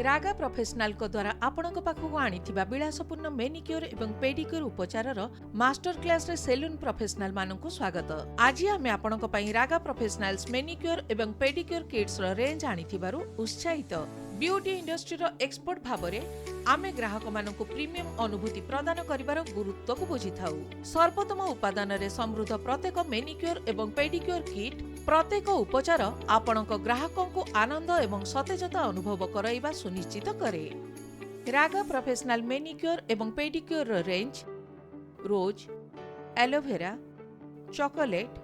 ରାଗା ପ୍ରଫେସନାଲଙ୍କ ଦ୍ୱାରା ଆପଣଙ୍କ ପାଖକୁ ଆଣିଥିବା ବିଳାସପୂର୍ଣ୍ଣ ମେନିକ୍ୟୁର ଏବଂ ପେଡିକ୍ୟୁର ଉପଚାରର ମାଷ୍ଟର କ୍ଲାସରେ ସେଲୁନ୍ ପ୍ରଫେସନାଲମାନଙ୍କୁ ସ୍ୱାଗତ। ଆଜି ଆମେ ଆପଣଙ୍କ ପାଇଁ ରାଗା ପ୍ରଫେସନାଲ୍ସ ମେନିକ୍ୟୁର ଏବଂ ପେଡିକ୍ୟୁର କିଟ୍ସର ରେଞ୍ଜ ଆଣିଥିବାରୁ ଉତ୍ସାହିତ। ବିୟୁଟି ଇଣ୍ଡଷ୍ଟ୍ରିର ଏକ୍ସପର୍ଟ ଭାବରେ ଆମେ ଗ୍ରାହକମାନଙ୍କୁ ପ୍ରିମିୟମ ଅନୁଭୂତି ପ୍ରଦାନ କରିବାର ଗୁରୁତ୍ୱକୁ ବୁଝିଥାଉ। ସର୍ବୋତ୍ତମ ଉପାଦାନରେ ସମୃଦ୍ଧ ପ୍ରତ୍ୟେକ ମେନିକ୍ୟୁର ଏବଂ ପେଡିକ୍ୟୁର କିଟ୍, ପ୍ରତ୍ୟେକ ଉପଚାର ଆପଣଙ୍କ ଗ୍ରାହକଙ୍କୁ ଆନନ୍ଦ ଏବଂ ସତେଜତା ଅନୁଭବ କରାଇବା ସୁନିଶ୍ଚିତ କରେ। ରାଗା ପ୍ରଫେସନାଲ ମେନିକ୍ୟୁର ଏବଂ ପେଡିକ୍ୟୁରର ରେଞ୍ଜ ରୋଜ୍, ଆଲୋଭେରା, ଚକୋଲେଟ୍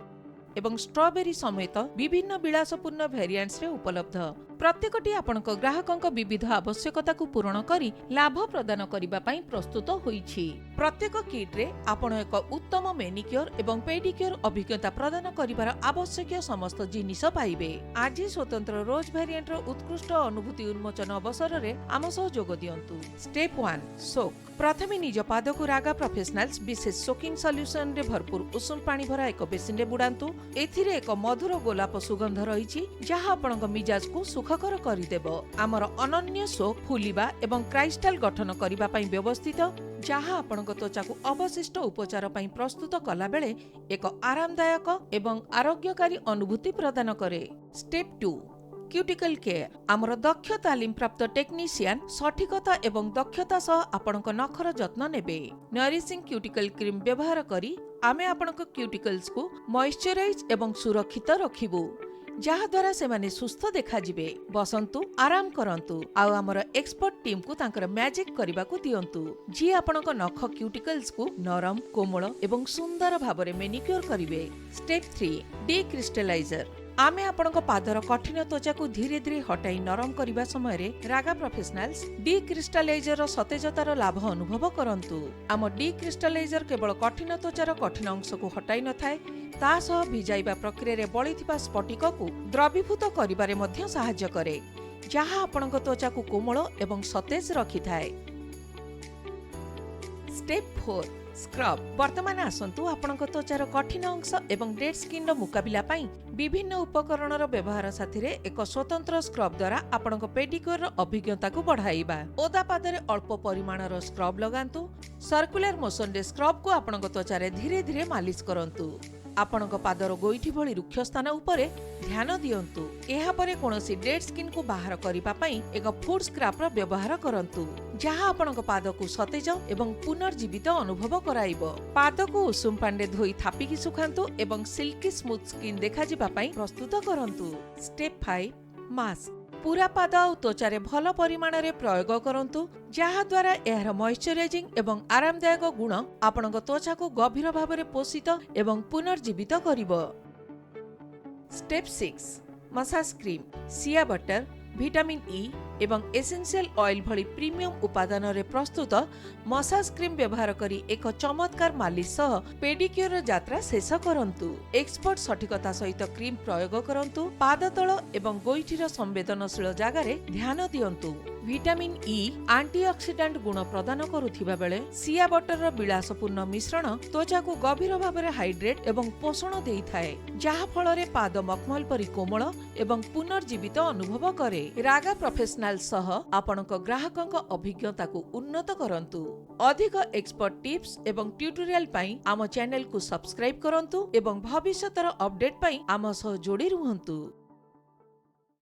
ଏବଂ ଷ୍ଟ୍ରବେରୀ ସମେତ ବିଭିନ୍ନ ବିଳାସପୂର୍ଣ୍ଣ ଭେରିଆଣ୍ଟସରେ ଉପଲବ୍ଧ। ପ୍ରତ୍ୟେକଟି ଆପଣଙ୍କ ଗ୍ରାହକଙ୍କ ବିବିଧ ଆବଶ୍ୟକତାକୁ ପୂରଣ କରି ଲାଭ ପ୍ରଦାନ କରିବା ପାଇଁ ପ୍ରସ୍ତୁତ ହୋଇଛି। ପ୍ରତ୍ୟେକ କିଟ୍ରେ ଆପଣ ଏକ ଉତ୍ତମ ମେନିକ୍ୟୁର ଏବଂ ପେଡିକ୍ୟୁର ଅଭିଜ୍ଞତା ପ୍ରଦାନ କରିବାର ଆବଶ୍ୟକୀୟ ସମସ୍ତ ଜିନିଷ ପାଇବେ। ଆଜି ସ୍ୱତନ୍ତ୍ର ରୋଜ୍ ଭ୍ୟାରିଏଣ୍ଟର ଉତ୍କୃଷ୍ଟ ଅନୁଭୂତି ଉନ୍ମୋଚନ ଅବସରରେ ଆମ ସହ ଯୋଗ ଦିଅନ୍ତୁ। Step 1, soak. ପ୍ରଥମେ ନିଜ ପାଦକୁ ରାଗା ପ୍ରଫେସନାଲ୍ସ ବିଶେଷ ସୋକିଂ ସଲ୍ୟୁସନରେ ଭରପୁର ଉଷୁମ ପାଣି ଭରା ଏକ ବେସିନରେ ବୁଡାନ୍ତୁ। ଏଥିରେ ଏକ ମଧୁର ଗୋଲାପ ସୁଗନ୍ଧ ରହିଛି, ଯାହା ଆପଣଙ୍କ ମିଜାଜକୁ ସୁଖକର କରିଦେବ। ଆମର ଅନନ୍ୟ ସୋକ୍ ଫୁଲିବା ଏବଂ କ୍ରିଷ୍ଟାଲ ଗଠନ କରିବା ପାଇଁ ବ୍ୟବସ୍ଥିତ, ଯାହା ଆପଣଙ୍କ ତ୍ୱଚାକୁ ଅବଶିଷ୍ଟ ଉପଚାର ପାଇଁ ପ୍ରସ୍ତୁତ କଲାବେଳେ ଏକ ଆରାମଦାୟକ ଏବଂ ଆରୋଗ୍ୟକାରୀ ଅନୁଭୂତି ପ୍ରଦାନ କରେ। Step 2, cuticle care. ଆମର ଦକ୍ଷ ତାଲିମପ୍ରାପ୍ତ ଟେକ୍ନିସିଆନ ସଠିକତା ଏବଂ ଦକ୍ଷତା ସହ ଆପଣଙ୍କ ନଖର ଯତ୍ନ ନେବେ। ନରିସିଂ କ୍ୟୁଟିକଲ କ୍ରିମ୍ ବ୍ୟବହାର କରି ଆମେ ଆପଣଙ୍କ କ୍ୟୁଟିକଲ୍ସକୁ ମଏଶ୍ଚରାଇଜ୍ ଏବଂ ସୁରକ୍ଷିତ ରଖିବୁ, ଯାହାଦ୍ୱାରା ସେମାନେ ସୁସ୍ଥ ଦେଖାଯିବେ। ବସନ୍ତୁ, ଆରାମ କରନ୍ତୁ ଆଉ ଆମର ଏକ୍ସପର୍ଟ ଟିମ୍କୁ ତାଙ୍କର ମ୍ୟାଜିକ୍ କରିବାକୁ ଦିଅନ୍ତୁ, ଯିଏ ଆପଣଙ୍କ ନଖ କ୍ୟୁଟିକଲ୍ସକୁ ନରମ, କୋମଳ ଏବଂ ସୁନ୍ଦର ଭାବରେ ମେନିକ୍ୟୁର କରିବେ। ଷ୍ଟେପ୍ 3, ଡିକ୍ରିଷ୍ଟାଲାଇଜର। ଆମେ ଆପଣଙ୍କ ପାଦର କଠିନ ତ୍ୱଚାକୁ ଧୀରେ ଧୀରେ ହଟାଇ ନରମ କରିବା ସମୟରେ ରାଗା ପ୍ରଫେସନାଲ୍ସ ଡିକ୍ରିଷ୍ଟାଲାଇଜରର ସତେଜତାର ଲାଭ ଅନୁଭବ କରନ୍ତୁ। ଆମ ଡିକ୍ରିଷ୍ଟାଲାଇଜର କେବଳ କଠିନ ତ୍ୱଚାର କଠିନ ଅଂଶକୁ ହଟାଇ ନଥାଏ, ତା ସହ ଭିଜାଇବା ପ୍ରକ୍ରିୟାରେ ବଳିଥିବା ସ୍ଫଟିକକୁ ଦ୍ରବୀଭୂତ କରିବାରେ ମଧ୍ୟ ସାହାଯ୍ୟ କରେ, ଯାହା ଆପଣଙ୍କ ତ୍ୱଚାକୁ କୋମଳ ଏବଂ ସତେଜ ରଖିଥାଏ। Step 4, scrub. ବର୍ତ୍ତମାନ ଆସନ୍ତୁ ଆପଣଙ୍କ ତ୍ୱଚାର କଠିନ ଅଂଶ ଏବଂ ଡେଡ୍ ସ୍କିନ୍ର ମୁକାବିଲା ପାଇଁ ବିଭିନ୍ନ ଉପକରଣର ବ୍ୟବହାର ସାଥିରେ ଏକ ସ୍ୱତନ୍ତ୍ର ସ୍କ୍ରବ୍ ଦ୍ୱାରା ଆପଣଙ୍କ ପେଡିକ୍ୟୁରର ଅଭିଜ୍ଞତାକୁ ବଢ଼ାଇବା। ଓଦା ପାଦରେ ଅଳ୍ପ ପରିମାଣର ସ୍କ୍ରବ୍ ଲଗାନ୍ତୁ। ସର୍କୁଲାର ମୋସନରେ ସ୍କ୍ରବକୁ ଆପଣଙ୍କ ତ୍ୱଚାରେ ଧୀରେ ଧୀରେ ମାଲିସ କରନ୍ତୁ। ଆପଣଙ୍କ ପାଦର ଗୋଇଠି ଭଳି ରୁକ୍ଷ ସ୍ଥାନ ଉପରେ ଧ୍ୟାନ ଦିଅନ୍ତୁ। ଏହାପରେ କୌଣସି ଡେଡ୍ ସ୍କିନ୍କୁ ବାହାର କରିବା ପାଇଁ ଏକ ଫୁଟ୍ ସ୍କ୍ରାପର ବ୍ୟବହାର କରନ୍ତୁ, ଯାହା ଆପଣଙ୍କ ପାଦକୁ ସତେଜ ଏବଂ ପୁନର୍ଜୀବିତ ଅନୁଭବ କରାଇବ। ପାଦକୁ ଉଷୁମ ପାଣିରେ ଧୋଇ ଥାପିକି ଶୁଖାନ୍ତୁ ଏବଂ ସିଲ୍କି ସ୍ମୁଥ୍ ସ୍କିନ୍ ଦେଖାଯିବା ପାଇଁ ପ୍ରସ୍ତୁତ କରନ୍ତୁ। Step 5, mask. ପୁରା ପାଦ ଆଉ ତ୍ୱଚାରେ ଭଲ ପରିମାଣରେ ପ୍ରୟୋଗ କରନ୍ତୁ, ଯାହାଦ୍ୱାରା ଏହାର ମଏଶ୍ଚରାଇଜିଂ ଏବଂ ଆରାମଦାୟକ ଗୁଣ ଆପଣଙ୍କ ତ୍ୱଚାକୁ ଗଭୀର ଭାବରେ ପୋଷିତ ଏବଂ ପୁନର୍ଜୀବିତ କରିବ। Step 6, massage cream. Shea butter, vitamin E ଏବଂ ଏସେନ୍ସିଆଲ ଅଏଲ୍ ଭଳି ପ୍ରିମିୟମ ଉପାଦାନରେ ପ୍ରସ୍ତୁତ ମସାଜ କ୍ରିମ୍ ବ୍ୟବହାର କରି ଏକ ଚମତ୍କାର ମାଲିସ ସହ ପେଡିକ୍ୟୁରର ଯାତ୍ରା ଶେଷ କରନ୍ତୁ। ଏକ୍ସପର୍ଟ ସଠିକତା ସହିତ କ୍ରିମ୍ ପ୍ରୟୋଗ କରନ୍ତୁ। ପାଦ ତଳ ଏବଂ ଗୋଇଠିର ସମ୍ବେଦନଶୀଳ ଜାଗାରେ ଧ୍ୟାନ ଦିଅନ୍ତୁ। ଭିଟାମିନ୍ ଇ ଆଣ୍ଟିଅକ୍ସିଡାଣ୍ଟ ଗୁଣ ପ୍ରଦାନ କରୁଥିବା ବେଳେ ସିଆ ବଟରର ବିଳାସପୂର୍ଣ୍ଣ ମିଶ୍ରଣ ତ୍ୱଚାକୁ ଗଭୀର ଭାବରେ ହାଇଡ୍ରେଟ୍ ଏବଂ ପୋଷଣ ଦେଇଥାଏ, ଯାହା ଫଳରେ ପାଦ ମଖମଲ ପରି କୋମଳ ଏବଂ ପୁନର୍ଜୀବିତ ଅନୁଭବ କରେ। ରାଗା ପ୍ରଫେସନାଲ ସହ ଆପଣଙ୍କ ଗ୍ରାହକଙ୍କ ଅଭିଜ୍ଞତାକୁ ଉନ୍ନତ କରନ୍ତୁ। ଅଧିକ ଏକ୍ସପର୍ଟ ଟିପ୍ସ ଏବଂ ଟ୍ୟୁଟୋରିଆଲ ପାଇଁ ଆମ ଚ୍ୟାନେଲକୁ ସବସ୍କ୍ରାଇବ କରନ୍ତୁ ଏବଂ ଭବିଷ୍ୟତର ଅପଡେଟ୍ ପାଇଁ ଆମ ସହ ଯୋଡ଼ି ରୁହନ୍ତୁ।